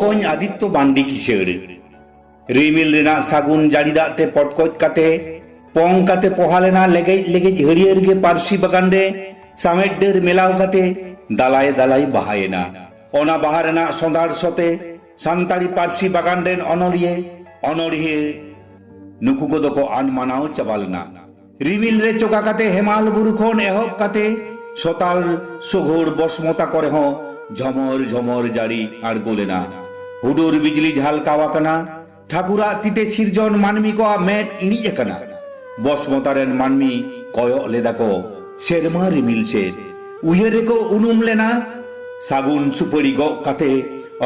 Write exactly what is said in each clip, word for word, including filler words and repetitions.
ᱠᱚᱧ ᱟᱫᱤᱛᱛᱚ ᱢᱟᱱᱰᱤ ᱠᱤᱥᱟᱹᱲ᱾ ᱨᱤᱢᱤᱞ ᱨᱮᱱᱟᱜ ᱥᱟᱹᱜᱩᱱ ᱡᱟᱹᱲᱤ ᱫᱟᱜ ᱛᱮ ᱯᱚᱴᱠᱚᱡ ᱠᱟᱛᱮ, ᱯᱚᱝ ᱠᱟᱛᱮ ᱯᱚᱦᱟ ᱞᱮᱱᱟ ᱞᱮᱜᱮᱡ ᱞᱮᱜᱮᱡ ᱦᱟᱹᱨᱭᱟᱹᱲ ᱜᱮ ᱯᱟᱹᱨᱥᱤ ᱵᱟᱜᱟᱱ ᱨᱮ ᱥᱟᱶᱮᱫ ᱰᱟᱹᱨ ᱢᱮᱞᱟᱣ ᱠᱟᱛᱮ ᱫᱟᱞᱟᱭ ᱫᱟᱞᱟᱭ ᱵᱟᱦᱟᱭᱮᱱᱟ᱾ ᱚᱱᱟ ᱵᱟᱦᱟ ᱨᱮᱱᱟᱜ ᱥᱚᱸᱫᱷᱟᱲ ᱥᱚᱛᱮ ᱥᱟᱱᱛᱟᱲᱤ ᱯᱟᱹᱨᱥᱤ ᱵᱟᱜᱟᱱ ᱨᱮᱱ ᱚᱱᱚᱞᱤᱭᱟᱹ, ᱚᱱᱚᱲᱦᱤᱭᱟᱹ ᱱᱩᱠᱩ ᱠᱚᱫᱚ ᱠᱚ ᱟᱱ ᱢᱟᱱᱟᱣ ᱪᱟᱵᱟ ᱞᱮᱱᱟ᱾ ᱨᱤᱢᱤᱞ ᱨᱮ ᱪᱚᱠᱟ ᱠᱟᱛᱮ ᱦᱮᱢᱟᱞ ᱵᱩᱨᱩ ᱠᱷᱚᱱ ᱮᱦᱚᱵ ᱠᱟᱛᱮ ᱥᱚᱛᱟᱞ ᱥᱚᱜᱷᱚᱲ ᱵᱚᱥᱢᱚᱛᱟ ᱠᱚᱨᱮ ᱦᱚᱸ ᱡᱷᱚᱢᱚᱨ ᱡᱷᱚᱢᱚᱨ ᱡᱟᱹᱲᱤ ᱟᱬᱜᱚ ᱞᱮᱱᱟ᱾ ᱦᱩᱰᱩᱨ ᱵᱤᱡᱽᱞᱤ ᱡᱷᱟᱞᱠᱟᱣ ᱟᱠᱟᱱᱟ᱾ ᱴᱷᱟᱹᱠᱩᱨᱟᱜ ᱛᱤᱛᱮ ᱥᱤᱨᱡᱚᱱ ᱢᱟᱹᱱᱢᱤ ᱠᱚᱣᱟᱜ ᱢᱮᱫ ᱤᱬᱤᱡ ᱟᱠᱟᱱᱟ᱾ ᱵᱚᱥᱢᱚᱛᱟ ᱨᱮᱱ ᱢᱟᱹᱱᱢᱤ ᱠᱚᱭᱚᱜ ᱞᱮᱫᱟ ᱠᱚ ᱥᱮᱨᱢᱟ ᱨᱤᱢᱤᱞ ᱥᱮᱫ᱾ ᱩᱭᱦᱟᱹᱨ ᱨᱮᱠᱚ ᱩᱱᱩᱢ ᱞᱮᱱᱟ᱾ ᱥᱟᱹᱜᱩᱱ ᱥᱩᱯᱟᱹᱲᱤ ᱜᱚᱜ ᱠᱟᱛᱮ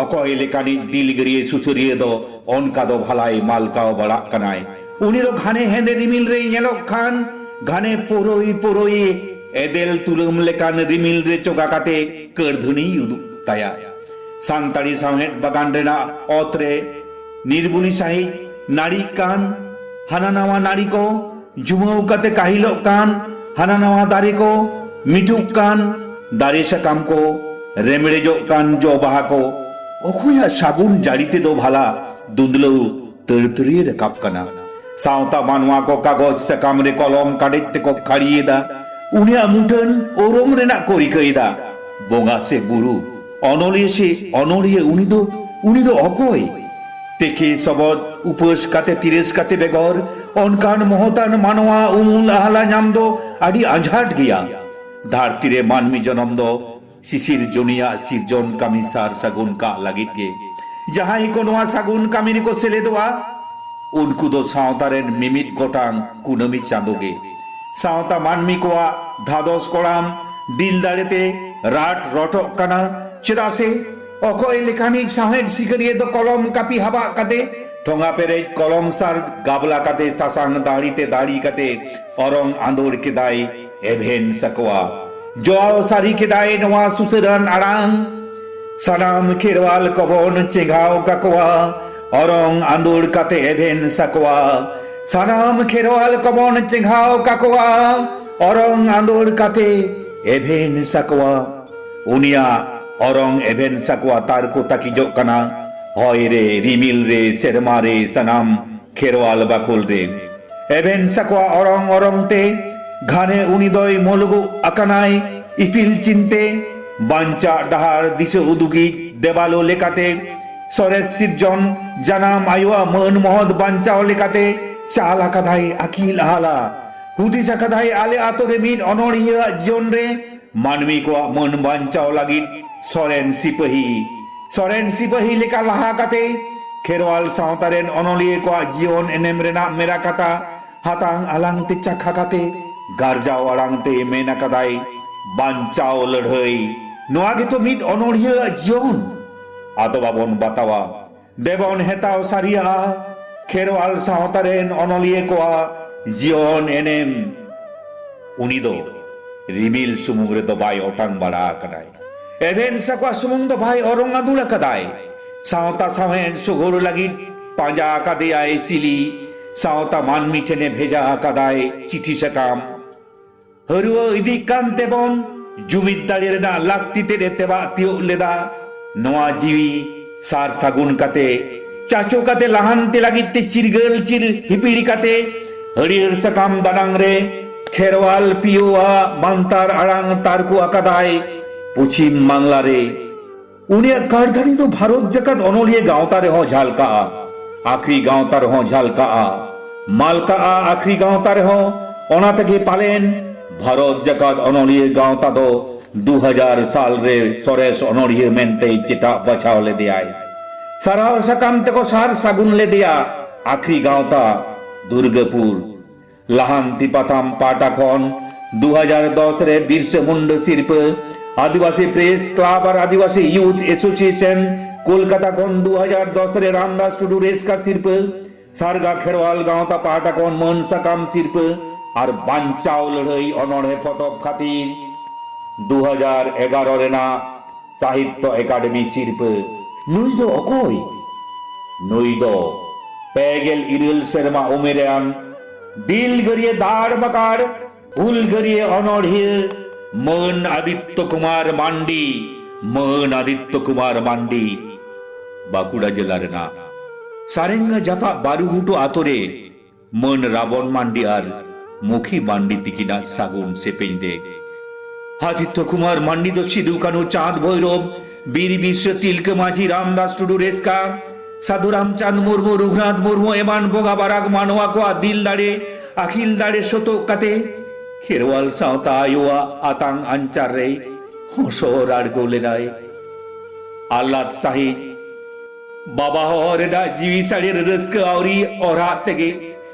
ᱚᱠᱚᱭ ᱞᱮᱠᱟᱱᱤᱡ ᱰᱤᱞᱜᱟᱹᱨᱤᱭᱟᱹ ᱥᱩᱥᱟᱹᱨᱤᱭᱟᱹ ᱫᱚ ᱚᱱᱠᱟ ᱫᱚ ᱵᱷᱟᱞᱟᱭ ᱢᱟᱞᱠᱟᱣ ᱵᱟᱲᱟᱜ ᱠᱟᱱᱟᱭ᱾ ᱩᱱᱤ ᱫᱚ ᱜᱷᱟᱱᱮ ᱦᱮᱸᱫᱮ ᱨᱤᱢᱤᱞ ᱨᱮᱭ ᱧᱮᱞᱚᱜ ᱠᱷᱟᱱ, ᱜᱷᱟᱱᱮ ᱯᱳᱨᱳᱭ ᱯᱳᱨᱳᱭ ᱮᱫᱮᱞ ᱛᱩᱞᱟᱹᱢ ᱞᱮᱠᱟᱱ ᱨᱤᱢᱤᱞ ᱨᱮ ᱪᱚᱜᱟ ᱠᱟᱛᱮ ᱠᱟᱹᱨᱫᱷᱟᱹᱱᱤᱭ ᱩᱫᱩᱜ ᱛᱟᱭᱟ᱾ ᱥᱟᱱᱛᱟᱲᱤ ᱥᱟᱶᱦᱮᱫ ᱵᱟᱜᱟᱱ ᱨᱮᱱᱟᱜ ᱚᱛ ᱨᱮ ᱱᱤᱨᱵᱩᱞᱤ ᱥᱟᱹᱦᱤᱡ ᱱᱟᱹᱲᱤᱜ ᱠᱟᱱ ᱦᱟᱱᱟ ᱱᱟᱣᱟ ᱱᱟᱹᱲᱤ ᱠᱚ, ᱡᱷᱩᱢᱟᱹᱣ ᱠᱟᱛᱮ ᱠᱟᱹᱦᱤᱞᱚᱜ ᱠᱟᱱ ᱦᱟᱱᱟ ᱱᱟᱣᱟ ᱫᱟᱨᱮ ᱠᱚ, ᱢᱤᱴᱩᱜ ᱠᱟᱱ ᱫᱟᱨᱮ ᱥᱟᱠᱟᱢ ᱠᱚ, ᱨᱮᱢᱲᱮᱡᱚᱜ ᱠᱟᱱ ᱡᱚ ᱵᱟᱦᱟ ᱠᱚ, ᱚᱠᱚᱭᱟᱜ ᱥᱟᱹᱜᱩᱱ ᱡᱟᱹᱲᱤ ᱛᱮᱫᱚ ᱵᱷᱟᱞᱟ ᱫᱩᱸᱫᱽᱞᱟᱹᱣ ᱛᱟᱹᱲᱛᱟᱹᱲᱤᱭᱟᱹ ᱨᱟᱠᱟᱵ ᱠᱟᱱᱟ? ᱥᱟᱶᱛᱟ ᱢᱟᱱᱣᱟ ᱠᱚ ᱠᱟᱜᱚᱡᱽ ᱥᱟᱠᱟᱢ ᱨᱮ ᱠᱚᱞᱚᱢ ᱠᱟᱰᱮᱡ ᱛᱮᱠᱚ ᱠᱷᱟᱹᱲᱤᱭᱮᱫᱟ᱾ ᱩᱱᱤᱭᱟᱜ ᱢᱩᱴᱷᱟᱹᱱ ᱳᱨᱳᱢ ᱨᱮᱱᱟᱜ ᱠᱚ ᱨᱤᱠᱟᱹᱭᱮᱫᱟ᱾ ᱵᱚᱸᱜᱟ ᱥᱮ ᱵᱩᱨᱩ, ᱚᱱᱚᱞᱤᱭᱟᱹ ᱥᱮ ᱚᱱᱚᱲᱦᱤᱭᱟᱹ, ᱩᱱᱤ ᱫᱚ, ᱩᱱᱤ ᱫᱚ ᱚᱠᱚᱭ? ᱛᱮᱠᱮ ᱥᱚᱵᱚᱫ ᱩᱯᱟᱹᱥ ᱠᱟᱛᱮ ᱛᱤᱨᱟᱹᱥ ᱠᱟᱛᱮ ᱵᱮᱜᱚᱨ ᱚᱱᱠᱟᱱ ᱢᱚᱦᱚᱛᱟᱱ ᱢᱟᱱᱣᱟ ᱩᱢᱩᱞ ᱟᱦᱞᱟ ᱧᱟᱢ ᱫᱚ ᱟᱹᱰᱤ ᱟᱸᱡᱷᱟᱴ ᱜᱮᱭᱟ᱾ ᱫᱷᱟᱹᱨᱛᱤ ᱨᱮ ᱢᱟᱹᱱᱢᱤ ᱡᱚᱱᱚᱢ ᱫᱚ ᱥᱤᱥᱤᱨ ᱡᱚᱱᱤᱭᱟᱜ ᱥᱤᱨᱡᱚᱱ ᱠᱟᱹᱢᱤ ᱥᱟᱨ ᱥᱟᱹᱜᱩᱱ ᱠᱟᱜ ᱞᱟᱹᱜᱤᱫ ᱜᱮ᱾ ᱡᱟᱦᱟᱸᱭ ᱠᱚ ᱱᱚᱣᱟ ᱥᱟᱹᱜᱩᱱ ᱠᱟᱹᱢᱤ ᱨᱮᱠᱚ ᱥᱮᱞᱮᱫᱚᱜᱼᱟ, ᱩᱱᱠᱩ ᱫᱚ ᱥᱟᱶᱛᱟ ᱨᱮᱱ ᱢᱤᱢᱤᱫ ᱜᱚᱴᱟᱝ ᱠᱩᱱᱟᱹᱢᱤ ᱪᱟᱸᱫᱚ ᱜᱮ᱾ ᱥᱟᱶᱛᱟ ᱢᱟᱹᱱᱢᱤ ᱠᱚᱣᱟᱜ ᱫᱷᱟᱫᱚᱥ ᱠᱚᱲᱟᱢ ᱫᱤᱞ ᱫᱟᱲᱮᱛᱮ ᱨᱟᱴ ᱨᱚᱴᱚᱜ ᱠᱟᱱᱟ᱾ ᱪᱮᱫᱟᱜ ᱥᱮ ᱚᱠᱚᱭ ᱞᱮᱠᱟᱱᱤᱡ ᱥᱟᱶᱦᱮᱫ ᱥᱤᱠᱟᱹᱨᱤᱭᱟᱹ ᱫᱚ ᱠᱚᱞᱚᱢ ᱠᱟᱹᱯᱤ ᱦᱟᱵᱟᱜ ᱠᱟᱛᱮ, ᱴᱷᱚᱸᱜᱟ ᱯᱮᱨᱮᱡ ᱠᱚᱞᱚᱢ ᱥᱟᱨ ᱜᱟᱵᱞᱟ ᱠᱟᱛᱮ, ᱥᱟᱥᱟᱝ ᱫᱟᱲᱤ ᱛᱮ ᱫᱟᱲᱤ ᱠᱟᱛᱮ ᱚᱨᱚᱝ ᱟᱸᱫᱳᱲ ᱠᱮᱫᱟᱭ ᱮᱵᱷᱮᱱ ᱥᱟᱠᱣᱟ᱾ ᱡᱚᱣᱟᱣ ᱥᱟᱹᱨᱤ ᱠᱮᱫᱟᱭ ᱱᱚᱣᱟ ᱥᱩᱥᱟᱹᱨᱟᱱ ᱟᱲᱟᱝ᱾ ᱥᱟᱱᱟᱢ ᱠᱷᱮᱨᱣᱟᱞ ᱠᱚᱵᱚᱱ ᱪᱮᱸᱜᱷᱟᱣ ᱠᱟᱠᱚᱣᱟ, ᱚᱨᱚᱝ ᱟᱸᱫᱳᱲ ᱠᱟᱛᱮ ᱮᱵᱷᱮᱱ ᱥᱟᱠᱣᱟ᱾ ᱥᱟᱱᱟᱢ ᱠᱷᱮᱨᱣᱟᱞ ᱠᱚᱵᱚᱱ ᱪᱮᱸᱜᱷᱟᱣ ᱠᱟᱠᱚᱣᱟ, ᱚᱨᱚᱝ ᱟᱸᱫᱳᱲ ᱠᱟᱛᱮ ᱮᱵᱷᱮᱱ ᱥᱟᱠᱣᱟ᱾ ᱩᱱᱤᱭᱟᱜ ᱚᱨᱚᱝ ᱮᱵᱷᱮᱱ ᱥᱟᱠᱣᱟ ᱛᱟᱨ ᱠᱚ ᱛᱟᱹᱠᱤᱡᱚᱜ ᱠᱟᱱᱟ᱾ ᱦᱚᱭ ᱨᱮ, ᱨᱤᱢᱤᱞ ᱨᱮ, ᱥᱮᱨᱢᱟ ᱨᱮ, ᱥᱟᱱᱟᱢ ᱠᱷᱮᱨᱣᱟᱞ ᱵᱟᱠᱷᱳᱞ ᱨᱮ ᱮᱵᱷᱮᱱ ᱥᱟᱠᱣᱟ ᱚᱨᱚᱝ ᱚᱨᱚᱝ ᱛᱮ ᱜᱷᱟᱱᱮ ᱩᱱᱤ ᱫᱚᱭ ᱢᱩᱞᱩᱜᱚᱜ ᱟᱠᱟᱱᱟᱭ᱾ ᱤᱯᱤᱞ ᱪᱤᱱᱛᱮ ᱵᱟᱧᱪᱟᱜ ᱰᱟᱦᱟᱨ ᱫᱤᱥᱟᱹ ᱩᱫᱩᱜᱤᱡ ᱫᱮᱵᱟᱞᱳ ᱞᱮᱠᱟᱛᱮ ᱥᱚᱨᱮᱥ ᱥᱤᱨᱡᱚᱱ ᱡᱟᱱᱟᱢ ᱟᱭᱳᱣᱟᱜ ᱢᱟᱹᱱ ᱢᱚᱦᱚᱛ ᱵᱟᱧᱪᱟᱣ ᱞᱮᱠᱟᱛᱮ ᱪᱟᱞ ᱟᱠᱟᱫᱟᱭ ᱟᱹᱠᱤᱞ ᱟᱦᱟᱞᱟ᱾ ᱦᱩᱫᱤᱥ ᱟᱠᱟᱫᱟᱭ ᱟᱞᱮ ᱟᱛᱳ ᱨᱮ ᱢᱤᱫ ᱚᱱᱚᱬᱦᱤᱭᱟᱹᱣᱟᱜ ᱡᱤᱭᱚᱱ ᱨᱮ ᱢᱟᱹᱱᱢᱤ ᱠᱚᱣᱟᱜ ᱢᱟᱹᱱ ᱵᱟᱧᱪᱟᱣ ᱞᱟᱹᱜᱤᱫ ᱥᱚᱨᱮᱱ ᱥᱤᱯᱟᱹᱦᱤ, ᱥᱚᱨᱮᱱ ᱥᱤᱯᱟᱹᱦᱤ ᱞᱮᱠᱟ ᱞᱟᱦᱟ ᱠᱟᱛᱮ ᱠᱷᱮᱨᱣᱟᱞ ᱥᱟᱶᱛᱟ ᱨᱮᱱ ᱚᱱᱚᱞᱤᱭᱟᱹ ᱠᱚᱣᱟᱜ ᱡᱤᱭᱚᱱ ᱮᱱᱮᱢ ᱨᱮᱱᱟᱜ ᱢᱮᱨᱟ ᱠᱟᱛᱷᱟ ᱦᱟᱛᱟᱝ ᱟᱞᱟᱝ ᱛᱮ ᱪᱟᱠᱷᱟ ᱠᱟᱛᱮ ᱜᱟᱨᱡᱟᱣ ᱟᱲᱟᱝ ᱛᱮ ᱢᱮᱱ ᱟᱠᱟᱫᱟᱭ, ᱵᱟᱧᱪᱟᱣ ᱞᱟᱹᱲᱦᱟᱹᱭ, ᱱᱚᱣᱟ ᱜᱮᱛᱚ ᱢᱤᱫ ᱚᱱᱚᱲᱦᱤᱭᱟᱹ ᱟᱜ ᱡᱤᱭᱚᱱ᱾ ᱟᱫᱚ ᱵᱟᱵᱚᱱ ᱵᱟᱛᱟᱣᱟ, ᱫᱮᱵᱚᱱ ᱦᱮᱛᱟᱣ ᱥᱟᱹᱨᱤᱭᱟᱜᱼᱟ ᱠᱷᱮᱨᱣᱟᱞ ᱥᱟᱶᱛᱟ ᱨᱮᱱ ᱚᱱᱚᱞᱤᱭᱟᱹ ᱠᱚᱣᱟᱜ ᱡᱤᱭᱚᱱ ᱮᱱᱮᱢ᱾ ᱩᱱᱤ ᱫᱚ ᱨᱤᱢᱤᱞ ᱥᱩᱢᱩᱝ ᱨᱮᱫᱚ ᱵᱟᱭ ᱚᱴᱟᱝ ᱵᱟᱲᱟ ᱟᱠᱟᱱᱟᱭ᱾ ᱮᱵᱷᱮᱱ ᱥᱟᱠᱣᱟ ᱥᱩᱢᱩᱝ ᱫᱚ ᱵᱟᱭ ᱚᱨᱚᱝ ᱟᱫᱩᱲ ᱟᱠᱟᱫᱟᱭ᱾ ᱥᱟᱶᱛᱟ ᱥᱟᱶᱦᱮᱫ ᱥᱩᱜᱩᱲ ᱞᱟᱹᱜᱤᱫ ᱯᱟᱸᱡᱟ ᱟᱠᱟᱫᱮᱭᱟᱭ ᱥᱤᱞᱤ᱾ ᱥᱟᱶᱛᱟ ᱢᱟᱹᱱᱢᱤ ᱴᱷᱮᱱᱮ ᱵᱷᱮᱡᱟ ᱟᱠᱟᱫᱟᱭ ᱪᱤᱴᱷᱤ ᱥᱟᱠᱟᱢ᱾ ᱦᱟᱹᱨᱩᱣᱟᱹ ᱤᱫᱤᱜ ᱠᱟᱱ ᱛᱮᱵᱚᱱ ᱡᱩᱢᱤᱫ ᱫᱟᱲᱮ ᱨᱮᱱᱟᱜ ᱞᱟᱹᱠᱛᱤ ᱛᱮᱫ ᱮ ᱛᱮᱵᱟᱜ ᱛᱤᱭᱳᱜ ᱞᱮᱫᱟ᱾ ᱱᱚᱣᱟ ᱡᱤᱣᱤ ᱥᱟᱨ ᱥᱟᱹᱜᱩᱱ ᱠᱟᱛᱮ, ᱪᱟᱪᱳ ᱠᱟᱛᱮ, ᱞᱟᱦᱟᱱᱛᱤ ᱞᱟᱹᱜᱤᱫ ᱛᱮ ᱪᱤᱨᱜᱟᱹᱞ ᱪᱤᱨ ᱦᱤᱯᱤᱲ ᱠᱟᱛᱮ, ᱦᱟᱹᱨᱭᱟᱹᱲ ᱥᱟᱠᱟᱢ ᱫᱟᱱᱟᱝ ᱨᱮ ᱠᱷᱮᱨᱣᱟᱞ ᱯᱤᱭᱳᱣᱟᱜ ᱢᱟᱱᱛᱟᱨ ᱟᱲᱟᱝ ᱛᱟᱨᱠᱳ ᱟᱠᱟᱫᱟᱭ ᱯᱚᱪᱷᱤᱢ ᱵᱟᱝᱞᱟ ᱨᱮ᱾ ᱩᱱᱤᱭᱟᱜ ᱠᱟᱹᱨᱫᱷᱟᱹᱱᱤ ᱫᱚ ᱵᱷᱟᱨᱚᱛ ᱡᱟᱠᱟᱛ ᱚᱱᱚᱞᱤᱭᱟᱹ ᱜᱟᱶᱛᱟ ᱨᱮᱦᱚᱸ ᱡᱷᱟᱞᱠᱟᱜᱼᱟ, ᱟᱠᱷᱨᱤ ᱜᱟᱶᱛᱟ ᱨᱮᱦᱚᱸ ᱡᱷᱟᱞᱠᱟᱜᱼᱟ, ᱢᱟᱞᱠᱟᱜᱼᱟ ᱟᱠᱷᱨᱤ ᱜᱟᱶᱛᱟ ᱨᱮᱦᱚᱸ᱾ ᱚᱱᱟ ᱛᱮᱜᱮ ᱯᱟᱞᱮᱱ ᱵᱷᱟᱨᱚᱛ ᱡᱟᱠᱟᱛ ᱚᱱᱚᱞᱤᱭᱟᱹ ᱜᱟᱶᱛᱟ ᱫᱚ ᱫᱩ ᱦᱟᱡᱟᱨ ᱥᱟᱞ ᱨᱮ ᱥᱚᱨᱮᱥ ᱚᱱᱚᱲᱦᱤᱭᱟᱹ ᱢᱮᱱᱛᱮ ᱪᱮᱴᱟᱜ ᱵᱟᱪᱷᱟᱣ ᱞᱮᱫᱮᱭᱟᱭ᱾ ᱥᱟᱨᱦᱟᱣ ᱥᱟᱠᱟᱢ ᱛᱮᱠᱚ ᱥᱟᱨ ᱥᱟᱹᱜᱩᱱ ᱞᱮᱫᱮᱭᱟ ᱟᱠᱷᱨᱤ ᱜᱟᱶᱛᱟ, ᱫᱩᱨᱜᱟᱹᱯᱩᱨ᱾ ᱞᱟᱦᱟᱱᱛᱤ ᱯᱟᱛᱷᱟᱢ ᱯᱟᱦᱴᱟ ᱠᱷᱚᱱ ᱫᱩ ᱦᱟᱡᱟᱨ ᱫᱚᱥ ᱨᱮ ᱵᱤᱨᱥᱟᱹ ᱢᱩᱱᱰᱟᱹ ᱥᱤᱨᱯᱟᱹ, ᱟᱹᱫᱤᱵᱟᱹᱥᱤ ᱯᱨᱮᱥ ᱠᱞᱟᱵᱽ ᱟᱨ ᱟᱹᱫᱤᱵᱟᱹᱥᱤ ᱭᱩᱛᱷ ᱮᱥᱳᱥᱤᱭᱮᱥᱚᱱ ᱠᱳᱞᱠᱟᱛᱟ ᱠᱷᱚᱱ ᱫᱩ ᱦᱟᱡᱟᱨ ᱫᱚᱥ ᱨᱮ ᱨᱟᱢᱫᱟᱥ ᱴᱩᱰᱩ ᱨᱮᱥᱠᱟ ᱥᱤᱨᱯᱟᱹ, ᱥᱟᱨᱜᱟ ᱠᱷᱮᱨᱣᱟᱞ ᱜᱟᱶᱛᱟ ᱯᱟᱦᱴᱟ ᱠᱷᱚᱱ ᱢᱟᱹᱱ ᱥᱟᱠᱟᱢ ᱥᱤᱨᱯᱟᱹ ᱟᱨ ᱵᱟᱧᱪᱟᱣ ᱞᱟᱹᱲᱦᱟᱹᱭ ᱚᱱᱚᱬᱦᱮ ᱯᱚᱛᱚᱵ ᱠᱷᱟᱹᱛᱤᱨ ᱫᱩ ᱦᱟᱡᱟᱨ ᱮᱜᱟᱨᱚ ᱨᱮᱱᱟᱜ ᱥᱟᱦᱤᱛᱛᱚ ᱮᱠᱟᱰᱮᱢᱤ ᱥᱤᱨᱯᱟᱹ᱾ ᱱᱩᱭ ᱫᱚ ᱚᱠᱚᱭ? ᱱᱩᱭ ᱫᱚ ᱯᱮᱜᱮᱞ ᱤᱨᱟᱹᱞ ᱥᱮᱨᱢᱟ ᱩᱢᱮᱨᱟᱱ ᱫᱤᱞᱜᱟᱹᱨᱤᱭᱟᱹ ᱫᱟᱲ ᱵᱟᱠᱟᱲ ᱦᱩᱞᱜᱟᱹᱨᱤᱭᱟᱹ ᱚᱱᱚᱲᱦᱤᱭᱟᱹ ᱢᱟᱹᱱ ᱟᱫᱤᱛᱛᱚ ᱠᱩᱢᱟᱨ ᱢᱟᱱᱰᱤ, ᱢᱟᱹᱱ ᱟᱫᱤᱛᱛᱚ ᱠᱩᱢᱟᱨ ᱢᱟᱱᱰᱤ᱾ ᱵᱟᱸᱠᱩᱲᱟ ᱡᱮᱞᱟ ᱨᱮᱱᱟᱜ ᱥᱟᱨᱮᱝᱜᱟ ᱡᱟᱯᱟᱜ ᱵᱟᱨᱩᱜᱷᱩᱴᱩ ᱟᱛᱳ ᱨᱮ ᱢᱟᱹᱱ ᱨᱟᱵᱚᱱ ᱢᱟᱱᱰᱤ ᱟᱨ ᱢᱩᱠᱷᱤ ᱢᱟᱱᱰᱤ ᱛᱤᱠᱤᱱᱟᱜ ᱥᱟᱹᱜᱩᱱ ᱥᱮᱯᱮᱧ ᱨᱮ ᱟᱫᱤᱛᱛᱚ ᱠᱩᱢᱟᱨ ᱢᱟᱱᱰᱤ ᱫᱚ ᱥᱤᱫᱩ ᱠᱟᱹᱱᱦᱩ, ᱪᱟᱸᱫᱽ ᱵᱷᱳᱭᱨᱳᱵ, ᱵᱤᱨ ᱵᱤᱥᱥᱚ, ᱛᱤᱞᱠᱟᱹ ᱢᱟᱹᱡᱷᱤ, ᱨᱟᱢᱫᱟᱥ ᱴᱩᱰᱩ ᱨᱮᱥᱠᱟ, ᱥᱟᱹᱫᱷᱩ ᱨᱟᱢᱪᱟᱸᱫᱽ ᱢᱩᱨᱢᱩ, ᱨᱩᱜᱷᱩᱱᱟᱛᱷ ᱢᱩᱨᱢᱩ ᱮᱢᱟᱱ ᱵᱚᱸᱜᱟ ᱵᱟᱨᱟᱠ ᱢᱟᱱᱣᱟ ᱠᱚᱣᱟᱜ ᱫᱤᱞ ᱫᱟᱲᱮ, ᱟᱹᱠᱤᱞ ᱫᱟᱲᱮ ᱥᱚᱛᱚᱜ ᱠᱟᱛᱮ ᱠᱷᱮᱨᱣᱟᱞ ᱥᱟᱶᱛᱟ ᱟᱭᱳᱣᱟᱜ ᱟᱛᱟᱝ ᱟᱧᱪᱟᱨ ᱨᱮᱭ ᱦᱚᱸᱥᱚᱨ ᱟᱬᱜᱚ ᱞᱮᱱᱟᱭ᱾ ᱟᱦᱞᱟᱫ ᱥᱟᱹᱦᱤᱡ ᱵᱟᱵᱟ ᱦᱚᱦᱚ ᱨᱮᱱᱟᱜ ᱡᱤᱣᱤ ᱥᱟᱹᱲᱤᱨ ᱨᱟᱹᱥᱠᱟᱹ ᱟᱹᱣᱨᱤ ᱚᱨᱦᱟᱜ ᱛᱮᱜᱮ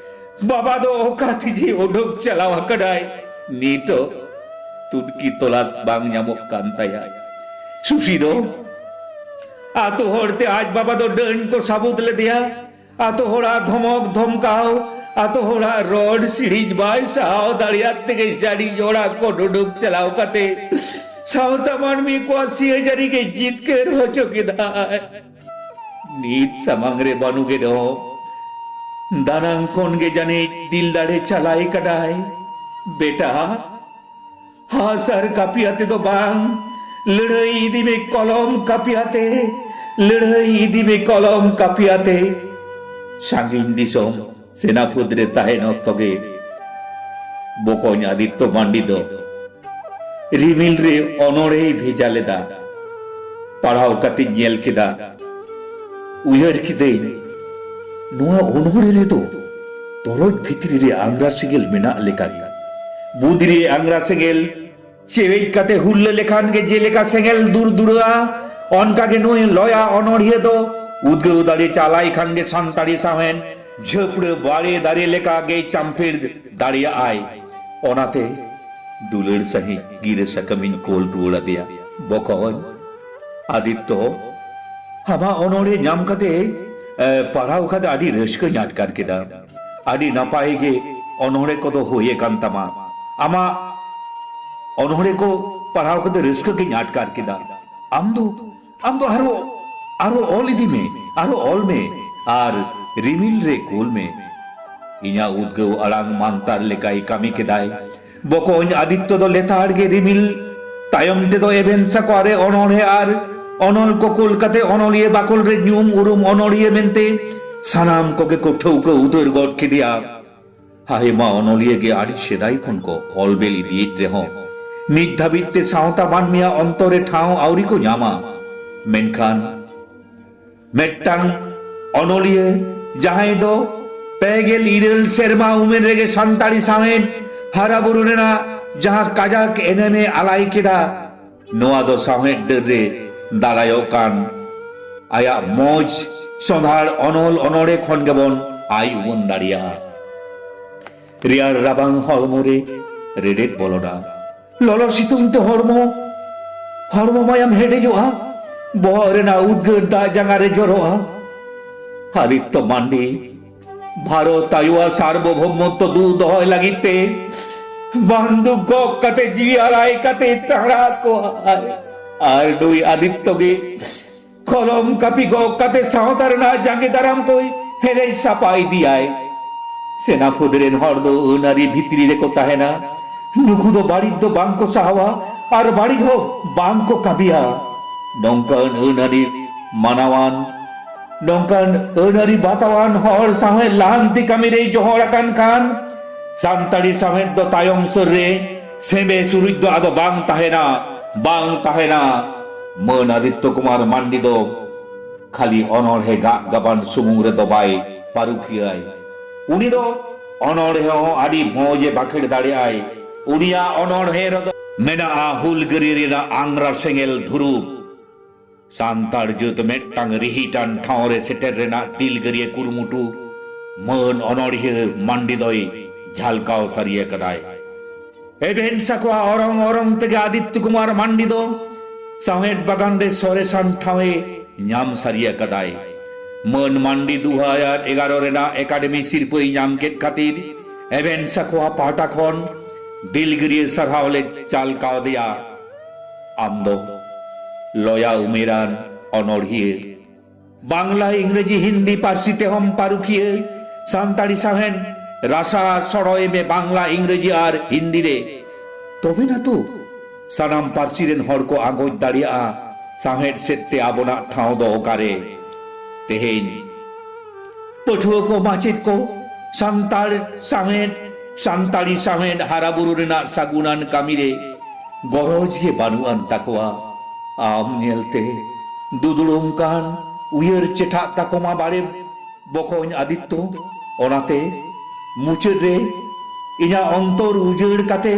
ᱵᱟᱵᱟ ᱫᱚ ᱚᱠᱟ ᱛᱮᱡᱮ ᱚᱰᱚᱠ ᱪᱟᱞᱟᱣ ᱟᱠᱟᱱᱟᱭ, ᱱᱤᱛᱚᱜ ᱛᱩᱱᱠᱷᱤ ᱛᱚᱞᱟᱥ ᱵᱟᱝ ᱧᱟᱢᱚᱜ ᱠᱟᱱ ᱛᱟᱭᱟ᱾ ᱥᱩᱥᱤ ᱫᱚ ᱟᱛᱳ ᱦᱚᱲᱛᱮ ᱟᱡ ᱵᱟᱵᱟ ᱫᱚ ᱰᱟᱹᱱ ᱠᱚ ᱥᱟᱹᱵᱩᱛ ᱞᱮᱫᱮᱭᱟ᱾ ᱟᱛᱳ ᱦᱚᱲᱟᱜ ᱫᱷᱚᱢᱚᱠ ᱫᱷᱚᱢᱠᱟᱣ, ᱟᱛᱳ ᱦᱚᱲᱟᱜ ᱨᱚᱲ ᱥᱤᱲᱤᱡ ᱵᱟᱭ ᱥᱟᱦᱟᱣ ᱫᱟᱲᱮᱭᱟᱜ ᱛᱮᱜᱮ ᱡᱟᱹᱱᱤᱡ ᱚᱲᱟᱜ ᱠᱷᱚᱱ ᱩᱰᱩᱠ ᱪᱟᱞᱟᱣ ᱠᱟᱛᱮ ᱥᱟᱶᱛᱟ ᱢᱟᱹᱱᱢᱤ ᱠᱚᱣᱟᱜ ᱥᱤᱭᱟᱹᱡᱟᱹᱨᱤ ᱜᱮ ᱡᱤᱛᱠᱟᱹᱨ ᱦᱚᱪᱚ ᱠᱮᱫᱟᱭ᱾ ᱱᱤᱛ ᱥᱟᱢᱟᱝ ᱨᱮ ᱵᱟᱹᱱᱩᱜ ᱮ ᱨᱮᱦᱚᱸ ᱫᱟᱱᱟᱝ ᱠᱷᱚᱱ ᱜᱮ ᱡᱟᱹᱱᱤᱡ ᱫᱤᱞ ᱫᱟᱲᱮ ᱪᱟᱞᱟᱭ ᱠᱟᱱᱟᱭ᱾ ᱵᱮᱴᱟ, ᱦᱟᱥ ᱟᱨ ᱠᱟᱹᱯᱤ ᱟᱛᱮ ᱫᱚ ᱵᱟᱝ, ᱞᱟᱹᱲᱦᱟᱹᱭ ᱤᱫᱤ ᱢᱮ ᱠᱚᱞᱚᱢ ᱠᱟᱹᱯᱤ ᱟᱛᱮ, ᱞᱟᱹᱲᱦᱟᱹᱭ ᱤᱫᱤ ᱢᱮ ᱠᱚᱞᱚᱢ ᱠᱟᱹᱯᱤ ᱟᱛᱮ᱾ ᱥᱟᱺᱜᱤᱧ ᱫᱤᱥᱚᱢ ᱥᱮᱱᱟ ᱯᱷᱟᱹᱫᱽ ᱨᱮ ᱛᱟᱦᱮᱱ ᱚᱠᱛᱚ ᱜᱮ ᱵᱚᱠᱚᱧ ᱟᱫᱤᱛᱛᱚ ᱢᱟᱱᱰᱤ ᱫᱚ ᱨᱤᱢᱤᱞ ᱨᱮ ᱚᱱᱚᱬᱦᱮᱭ ᱵᱷᱮᱡᱟ ᱞᱮᱫᱟ᱾ ᱯᱟᱲᱦᱟᱣ ᱠᱟᱛᱮᱧ ᱧᱮᱞ ᱠᱮᱫᱟ, ᱩᱭᱦᱟᱹᱨ ᱠᱤᱫᱟᱹᱧ, ᱱᱚᱣᱟ ᱚᱱᱚᱬᱦᱮ ᱨᱮᱫᱚ ᱛᱚᱨᱚᱡ ᱵᱷᱤᱛᱨᱤ ᱨᱮ ᱟᱝᱜᱽᱨᱟ ᱥᱮᱸᱜᱮᱞ ᱢᱮᱱᱟᱜ ᱞᱮᱠᱟᱜᱮ᱾ ᱵᱩᱫᱽ ᱨᱮ ᱟᱝᱜᱽᱨᱟ ᱥᱮᱸᱜᱮᱞ ᱪᱮᱣᱮᱡ ᱠᱟᱛᱮ ᱦᱩᱞᱞᱟᱹ ᱞᱮᱠᱷᱟᱱ ᱜᱮ ᱡᱮᱞᱮᱠᱟ ᱥᱮᱸᱜᱮᱞ ᱫᱩᱨ ᱫᱩᱨᱟᱹᱜᱼᱟ, ᱚᱱᱠᱟ ᱜᱮ ᱱᱩᱭ ᱞᱚᱭᱟ ᱚᱱᱚᱬᱦᱤᱭᱟᱹ ᱫᱚ ᱩᱫᱽᱜᱟᱹᱣ ᱫᱟᱲᱮ ᱪᱟᱞᱟᱭ ᱠᱷᱟᱱ ᱜᱮ ᱥᱟᱱᱛᱟᱲᱤ ᱥᱟᱶᱦᱮᱫ ᱡᱷᱟᱹᱯᱲᱟᱹ ᱵᱟᱲᱮ ᱫᱟᱨᱮ ᱞᱮᱠᱟ ᱜᱮ ᱪᱟᱢᱯᱮᱲ ᱫᱟᱲᱮᱭᱟᱜᱼᱟᱭ᱾ ᱚᱱᱟᱛᱮ ᱫᱩᱞᱟᱹᱲ ᱥᱟᱹᱦᱤᱡ ᱜᱤᱨᱟᱹ ᱥᱟᱠᱟᱢᱤᱧ ᱠᱳᱞ ᱨᱩᱣᱟᱹᱲ ᱟᱫᱮᱭᱟ᱾ ᱵᱚᱠᱚᱧ ᱟᱫᱤᱛᱛᱚ, ᱟᱢᱟᱜ ᱚᱱᱚᱬᱦᱮ ᱧᱟᱢ ᱠᱟᱛᱮ, ᱮ, ᱯᱟᱲᱦᱟᱣ ᱠᱟᱛᱮ ᱟᱹᱰᱤ ᱨᱟᱹᱥᱠᱟᱹᱧ ᱟᱴᱠᱟᱨ ᱠᱮᱫᱟ᱾ ᱟᱹᱰᱤ ᱱᱟᱯᱟᱭ ᱜᱮ ᱚᱱᱚᱬᱦᱮ ᱠᱚᱫᱚ ᱦᱩᱭ ᱟᱠᱟᱱ ᱛᱟᱢᱟ᱾ ᱟᱢᱟᱜ ᱚᱱᱚᱬᱦᱮ ᱠᱚ ᱯᱟᱲᱦᱟᱣ ᱠᱟᱛᱮ ᱨᱟᱹᱥᱠᱟᱹ ᱜᱤᱧ ᱟᱴᱠᱟᱨ ᱠᱮᱫᱟ᱾ ᱟᱢ ᱫᱚ, ᱟᱢ ᱫᱚ ᱟᱨᱦᱚᱸ, ᱟᱨᱦᱚᱸ ᱚᱞ ᱤᱫᱤ ᱢᱮ, ᱟᱨᱦᱚᱸ ᱚᱞ ᱢᱮ ᱟᱨ ᱨᱤᱢᱤᱞ ᱨᱮ ᱠᱳᱞ ᱢᱮ᱾ ᱤᱧᱟᱹᱜ ᱩᱫᱽᱜᱟᱹᱣ ᱟᱲᱟᱝ ᱢᱟᱱᱛᱟᱨ ᱞᱮᱠᱟᱭ ᱠᱟᱹᱢᱤ ᱠᱮᱫᱟᱭ᱾ ᱵᱚᱠᱚᱧ ᱟᱫᱤᱛᱛᱚ ᱫᱚ ᱞᱮᱛᱟᱲ ᱜᱮ ᱨᱤᱢᱤᱞ ᱛᱟᱭᱚᱢ ᱛᱮᱫᱚ ᱮᱵᱷᱮᱱ ᱥᱟᱠᱣᱟ ᱨᱮ ᱚᱱᱚᱬᱦᱮ ᱟᱨ ᱚᱱᱚᱞ ᱠᱚ ᱠᱩᱞ ᱠᱟᱛᱮ ᱚᱱᱚᱞᱤᱭᱟᱹ ᱵᱟᱠᱷᱳᱞ ᱨᱮ ᱧᱩᱢ ᱩᱨᱩᱢ ᱚᱱᱚᱞᱤᱭᱟᱹ ᱢᱮᱱᱛᱮ ᱥᱟᱱᱟᱢ ᱠᱚᱜᱮ ᱠᱚ ᱴᱷᱟᱹᱣᱠᱟᱹ ᱩᱛᱟᱹᱨ ᱜᱚᱫ ᱠᱮᱫᱮᱭᱟ᱾ ᱟᱭᱢᱟ ᱚᱱᱚᱞᱤᱭᱟᱹ ᱜᱮ ᱟᱹᱰᱤ ᱥᱮᱫᱟᱭ ᱠᱷᱚᱱ ᱠᱚ ᱚᱞ ᱵᱮᱞ ᱤᱫᱤᱭᱮᱫ ᱨᱮᱦᱚᱸ ᱱᱤᱛ ᱫᱷᱟᱹᱵᱤᱡ ᱛᱮ ᱥᱟᱶᱛᱟ ᱢᱟᱹᱱᱢᱤᱭᱟᱜ ᱚᱱᱛᱚᱨ ᱨᱮ ᱴᱷᱟᱶ ᱟᱹᱣᱨᱤ ᱠᱚ ᱧᱟᱢᱟ᱾ ᱢᱮᱱᱠᱷᱟᱱ ᱢᱤᱫᱴᱟᱝ ᱚᱱᱚᱞᱤᱭᱟᱹ ᱡᱟᱦᱟᱸᱭ ᱫᱚ ᱯᱮ ᱜᱮᱞ ᱤᱨᱟᱹᱞ ᱥᱮᱨᱢᱟ ᱩᱢᱮᱨ ᱨᱮᱜᱮ ᱥᱟᱱᱛᱟᱲᱤ ᱥᱟᱶᱦᱮᱫ ᱦᱟᱨᱟ ᱵᱩᱨᱩ ᱨᱮᱱᱟᱜ ᱡᱟᱦᱟᱸ ᱠᱟᱡᱟᱠ ᱮᱱᱮᱢᱮ ᱟᱞᱟᱭ ᱠᱮᱫᱟ, ᱱᱚᱣᱟ ᱫᱚ ᱥᱟᱶᱦᱮᱫ ᱰᱟᱹᱨ ᱨᱮ ᱫᱟᱨᱟᱭᱚᱜ ᱠᱟᱱ ᱟᱭᱟᱜ ᱢᱚᱡᱽ ᱥᱚᱸᱫᱷᱟᱲ ᱚᱱᱚᱞ ᱚᱱᱚᱬᱦᱮ ᱠᱷᱚᱱ ᱜᱮᱵᱚᱱ ᱟᱭ ᱩᱢᱟᱹᱱ ᱫᱟᱲᱮᱭᱟᱜᱼᱟ᱾ ᱨᱮᱭᱟᱲ ᱨᱟᱵᱟᱝ ᱦᱚᱲᱢᱚ ᱨᱮ ᱨᱮᱰᱮᱫ ᱵᱚᱞᱚᱱᱟ᱾ ᱞᱚᱞᱚ ᱥᱤᱛᱩᱝ ᱛᱮ ᱦᱚᱲᱢᱚ, ᱦᱚᱲᱢᱚ ᱢᱟᱭᱟᱢ ᱦᱮᱰᱮᱡᱚᱜᱼᱟ᱾ ᱵᱚᱦᱚᱜ ᱨᱮᱱᱟᱜ ᱩᱫᱽᱜᱟᱹᱨ ᱫᱟᱜ ᱡᱟᱸᱜᱟ ᱨᱮ ᱡᱚᱨᱚᱜᱼᱟ᱾ ᱟᱫᱤᱛᱛᱚ ᱢᱟᱱᱰᱤ ᱵᱷᱟᱨᱚᱛ ᱟᱭᱳᱣᱟᱜ ᱥᱟᱨᱵᱚᱵᱷᱳᱢᱚᱛᱛᱚ ᱫᱩᱜ ᱫᱚᱦᱚᱭ ᱞᱟᱹᱜᱤᱫ ᱛᱮ ᱵᱟᱱᱫᱩᱠ ᱜᱚᱜ ᱠᱟᱛᱮ ᱡᱤᱣᱤ ᱟᱞᱟᱭ ᱠᱟᱛᱮ ᱛᱟᱲᱟ ᱠᱚᱣᱟᱭ᱾ ᱟᱨ ᱱᱩᱭ ᱟᱫᱤᱛᱛᱚ ᱜᱮ ᱠᱚᱞᱚᱢ ᱠᱟᱹᱯᱤ ᱜᱚᱜ ᱠᱟᱛᱮ ᱥᱟᱶᱛᱟ ᱨᱮᱱᱟᱜ ᱡᱟᱸᱜᱮ ᱫᱟᱨᱟᱢ ᱠᱚᱭ ᱦᱮᱨᱮᱡ ᱥᱟᱯᱷᱟ ᱤᱫᱤᱭᱟᱭ᱾ ᱥᱮᱱᱟ ᱯᱷᱟᱹᱫ ᱨᱮᱱ ᱦᱚᱲ ᱫᱚ ᱟᱹᱱ ᱟᱹᱨᱤ ᱵᱷᱤᱛᱨᱤ ᱨᱮᱠᱚ ᱛᱟᱦᱮᱱᱟ᱾ ᱱᱩᱠᱩ ᱫᱚ ᱵᱟᱹᱲᱤᱡ ᱫᱚ ᱵᱟᱝ ᱠᱚ ᱥᱟᱦᱟᱣᱟ ᱟᱨ ᱵᱟᱹᱲᱤᱡ ᱦᱚᱸ ᱵᱟᱝ ᱠᱚ ᱠᱟᱹᱢᱤᱭᱟ᱾ ᱱᱚᱝᱠᱟᱱ ᱟᱹᱱ ᱟᱹᱨᱤ ᱢᱟᱱᱟᱣᱟᱱ, ᱱᱚᱝᱠᱟᱱ ᱟᱹᱱ ᱟᱹᱨᱤ ᱵᱟᱛᱟᱣᱟᱱ ᱦᱚᱲ ᱥᱟᱶᱦᱮᱫ ᱞᱟᱦᱟᱱᱛᱤ ᱠᱟᱹᱢᱤ ᱨᱮᱭ ᱡᱚᱦᱚᱲ ᱟᱠᱟᱱ ᱠᱷᱟᱱ ᱥᱟᱱᱛᱟᱲᱤ ᱥᱟᱶᱦᱮᱫ ᱫᱚ ᱛᱟᱭᱚᱢ ᱥᱟᱹᱨ ᱨᱮ ᱥᱮᱸᱵᱮ ᱥᱩᱨᱩᱡ ᱫᱚ ᱟᱫᱚ ᱵᱟᱝ ᱛᱟᱦᱮᱱᱟ, ᱵᱟᱝ ᱛᱟᱦᱮᱱᱟ᱾ ᱢᱟᱹᱱ ᱟᱫᱤᱛᱛᱚ ᱠᱩᱢᱟᱨ ᱢᱟᱱᱰᱤ ᱫᱚ ᱠᱷᱟᱹᱞᱤ ᱚᱱᱚᱬᱦᱮ ᱜᱟᱜ ᱜᱟᱵᱟᱱ ᱥᱩᱢᱩᱝ ᱨᱮᱫᱚ ᱵᱟᱭ ᱯᱟᱹᱨᱩᱠᱷᱤᱭᱟᱹᱟᱭ᱾ ᱩᱱᱤ ᱫᱚ ᱚᱱᱚᱬᱦᱮ ᱦᱚᱸ ᱟᱹᱰᱤ ᱢᱚᱡᱽ ᱮ ᱵᱟᱠᱷᱮᱲ ᱫᱟᱲᱮᱭᱟᱜᱼᱟᱭ᱾ ᱩᱱᱤᱭᱟᱜ ᱚᱱᱚᱬᱦᱮ ᱨᱮᱫᱚ ᱢᱮᱱᱟᱜᱼᱟ ᱦᱩᱞᱜᱟᱹᱨᱤᱭᱟᱹ ᱨᱮᱱᱟᱜ ᱟᱝᱜᱽᱨᱟ ᱥᱮᱸᱜᱮᱞ ᱫᱷᱩᱨᱩᱯ᱾ ᱥᱟᱱᱛᱟᱲ ᱡᱟᱹᱛ ᱢᱤᱫᱴᱟᱝ ᱨᱤᱦᱤᱴᱟᱱ ᱴᱷᱟᱶ ᱨᱮ ᱥᱮᱴᱮᱨ ᱨᱮᱱᱟᱜ ᱫᱤᱞᱜᱟᱹᱨᱤᱭᱟᱹ ᱠᱩᱨᱩᱢᱩᱴᱩ ᱢᱟᱹᱱ ᱚᱱᱚᱬᱦᱤᱭᱟᱹ ᱢᱟᱱᱰᱤ ᱫᱚᱭ ᱡᱷᱟᱞᱠᱟᱣ ᱥᱟᱹᱨᱤ ᱟᱠᱟᱫᱟᱭ᱾ ᱮᱵᱷᱮᱱ ᱥᱟᱠᱣᱟ ᱚᱨᱚᱝ ᱚᱨᱚᱝ ᱛᱮᱜᱮ ᱟᱫᱤᱛᱛᱚ ᱠᱩᱢᱟᱨ ᱢᱟᱱᱰᱤ ᱫᱚ ᱥᱟᱶᱦᱮᱫ ᱵᱟᱜᱟᱱ ᱨᱮ ᱥᱚᱨᱮᱥᱟᱱ ᱴᱷᱟᱶ ᱮ ᱧᱟᱢ ᱥᱟᱹᱨᱤ ᱟᱠᱟᱫᱟᱭ᱾ ᱢᱟᱹᱱ ᱢᱟᱱᱰᱤ ᱫᱩ ᱦᱟᱡᱟᱨ ᱮᱜᱟᱨᱚ ᱨᱮᱱᱟᱜ ᱮᱠᱟᱰᱮᱢᱤ ᱥᱤᱨᱯᱟᱹᱭ ᱧᱟᱢ ᱠᱮᱫ ᱠᱷᱟᱹᱛᱤᱨ ᱮᱵᱷᱮᱱ ᱥᱟᱠᱣᱟ ᱯᱟᱦᱴᱟ ᱠᱷᱚᱱ ᱫᱤᱞᱜᱟᱹᱨᱤᱭᱟᱹ ᱥᱟᱨᱦᱟᱣ ᱞᱮ ᱪᱟᱞ ᱠᱟᱣᱫᱮᱭᱟ᱾ ᱟᱢ ᱫᱚ ᱞᱚᱭᱟ ᱩᱢᱮᱨᱟᱱ ᱚᱱᱚᱬᱦᱤᱭᱟᱹ, ᱵᱟᱝᱞᱟ, ᱤᱝᱨᱮᱡᱤ, ᱦᱤᱱᱫᱤ ᱯᱟᱹᱨᱥᱤ ᱛᱮᱦᱚᱸᱢ ᱯᱟᱹᱨᱩᱠᱷᱤᱭᱟᱹ᱾ ᱥᱟᱱᱛᱟᱲᱤ ᱥᱟᱶᱦᱮᱫ ᱨᱟᱥᱟ ᱥᱚᱲᱚᱭ ᱢᱮ ᱵᱟᱝᱞᱟ, ᱤᱝᱨᱮᱡᱤ ᱟᱨ ᱦᱤᱱᱫᱤ ᱨᱮ᱾ ᱛᱚᱵᱮ ᱱᱟ ᱛᱚ ᱥᱟᱱᱟᱢ ᱯᱟᱹᱨᱥᱤ ᱨᱮᱱ ᱦᱚᱲ ᱠᱚ ᱟᱸᱜᱚᱪ ᱫᱟᱲᱮᱭᱟᱜᱼᱟ ᱥᱟᱶᱦᱮᱫ ᱥᱮᱫ ᱛᱮ ᱟᱵᱚᱱᱟᱜ ᱴᱷᱟᱶ ᱫᱚ ᱚᱠᱟᱨᱮ? ᱛᱮᱦᱮᱧ ᱯᱟᱹᱴᱷᱩᱣᱟᱹ ᱠᱚ, ᱢᱟᱪᱮᱫ ᱠᱚ ᱥᱟᱱᱛᱟᱲ ᱥᱟᱶᱦᱮᱫ, ᱥᱟᱱᱛᱟᱲᱤ ᱥᱟᱶᱦᱮᱫ ᱦᱟᱨᱟ ᱵᱩᱨᱩ ᱨᱮᱱᱟᱜ ᱥᱟᱹᱜᱩᱱᱟᱱ ᱠᱟᱹᱢᱤ ᱨᱮ ᱜᱚᱨᱚᱡᱽ ᱜᱮ ᱵᱟᱹᱱᱩᱜ ᱟᱱ ᱛᱟᱠᱚᱣᱟ᱾ ᱟᱢ ᱧᱮᱞᱛᱮ ᱫᱩᱫᱩᱲᱩᱢ ᱠᱟᱱ ᱩᱭᱦᱟᱹᱨ ᱪᱮᱴᱷᱟᱜ ᱛᱟᱠᱚ ᱢᱟ ᱵᱟᱲᱮ ᱵᱚᱠᱚᱧ ᱟᱫᱤᱛᱛᱚ᱾ ᱚᱱᱟᱛᱮ ᱢᱩᱪᱟᱹᱫ ᱨᱮ ᱤᱧᱟᱹᱜ ᱚᱱᱛᱚᱨ ᱩᱡᱟᱹᱲ ᱠᱟᱛᱮ,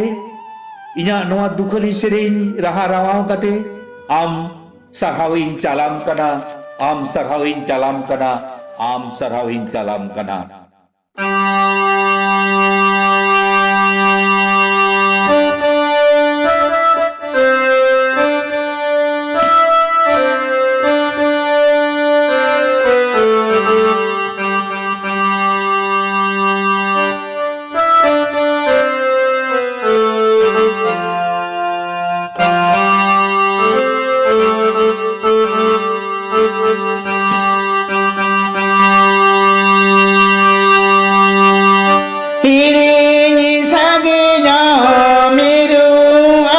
ᱤᱧᱟᱹᱜ ᱱᱚᱣᱟ ᱫᱩᱠᱷᱟᱹᱞᱤ ᱥᱮᱨᱮᱧ ᱨᱟᱦᱟ ᱨᱟᱣᱟᱣ ᱠᱟᱛᱮ ᱟᱢ ᱥᱟᱨᱦᱟᱣᱤᱧ ᱪᱟᱞᱟᱢ ᱠᱟᱱᱟ, ᱟᱢ ᱥᱟᱨᱦᱟᱣᱤᱧ ᱪᱟᱞᱟᱢ ᱠᱟᱱᱟ, ᱟᱢ ᱥᱟᱨᱦᱟᱣᱤᱧ ᱪᱟᱞᱟᱢ ᱠᱟᱱᱟ᱾ ᱦᱤᱲᱤᱧ ᱥᱟᱺᱜᱤᱧᱟ ᱢᱤᱨᱩ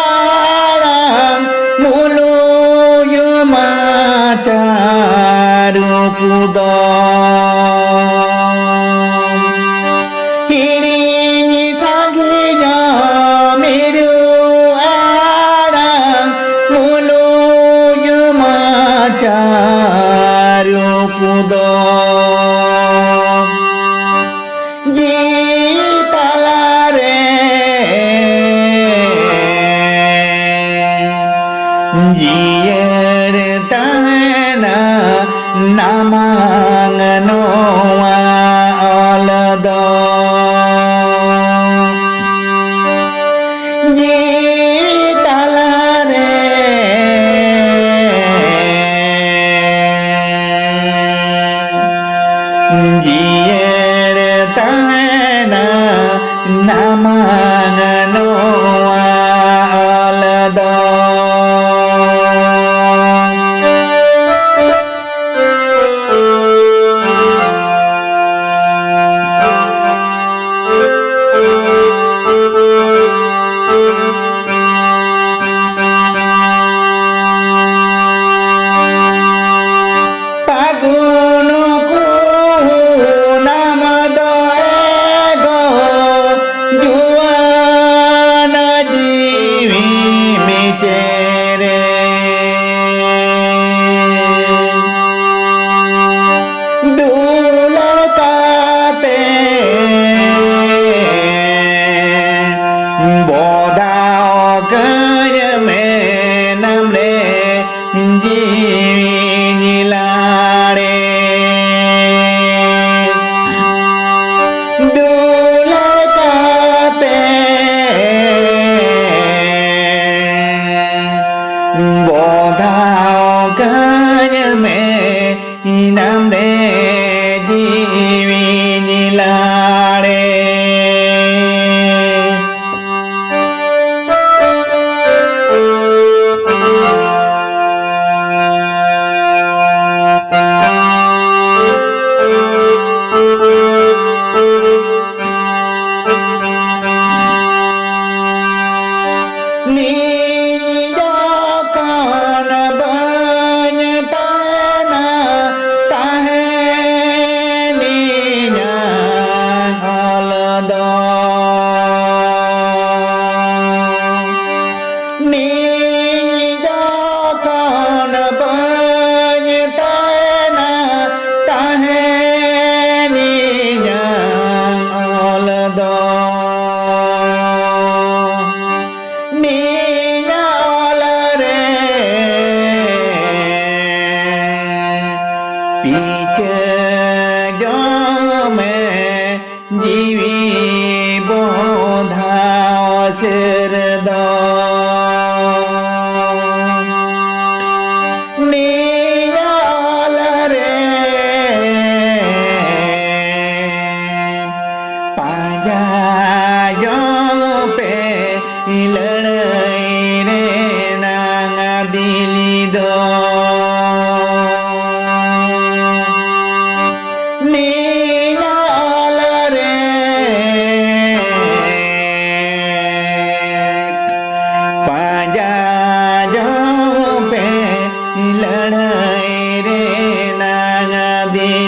ᱟᱲᱟᱝ, ᱢᱩᱞᱩᱡ ᱢᱟᱪᱟ ᱨᱩᱯ ᱫᱚ᱾ ᱦᱤᱲᱤᱧ ᱥᱟᱺᱜᱤᱧᱟ ᱢᱤᱨᱩ ᱟᱲᱟᱝ, ᱢᱩᱞᱩᱡ ᱢᱟᱪᱟ ᱨᱩᱯ ᱫᱚ᱾ ᱡᱤᱣᱤ ᱛᱟᱞᱟᱨᱮ ᱡᱤᱭᱟᱹᱲ ᱛᱟᱦᱮᱱᱟ ᱱᱟᱢᱟᱝ ᱱᱚᱣᱟ ᱚᱞ ᱫᱚ᱾ ᱡᱤᱣᱤ ᱛᱟᱞᱟᱨᱮ ᱡᱤᱭᱟᱹᱲ ᱛᱟᱦᱮᱱᱟ ᱱᱟᱢᱟᱝ ᱱᱚᱣᱟ ᱚᱞ ᱫᱚ᱾ ᱫᱚ ᱱᱤᱭᱟᱞ ᱨᱮ ᱯᱟᱸᱡᱟ ᱡᱚᱝ ᱯᱮ ᱞᱟᱹᱲᱦᱟᱹᱭ ᱨᱮᱱᱟᱝ ᱫᱤᱞᱤ ᱫᱚ ᱱᱤᱭᱟᱞ ᱨᱮ ᱯᱟᱸᱡᱟ ᱡᱚᱝ ᱯᱮ ᱞᱟᱹᱲᱦᱟᱹᱭ ᱨᱮᱱᱟᱝ ᱫᱤᱞᱤ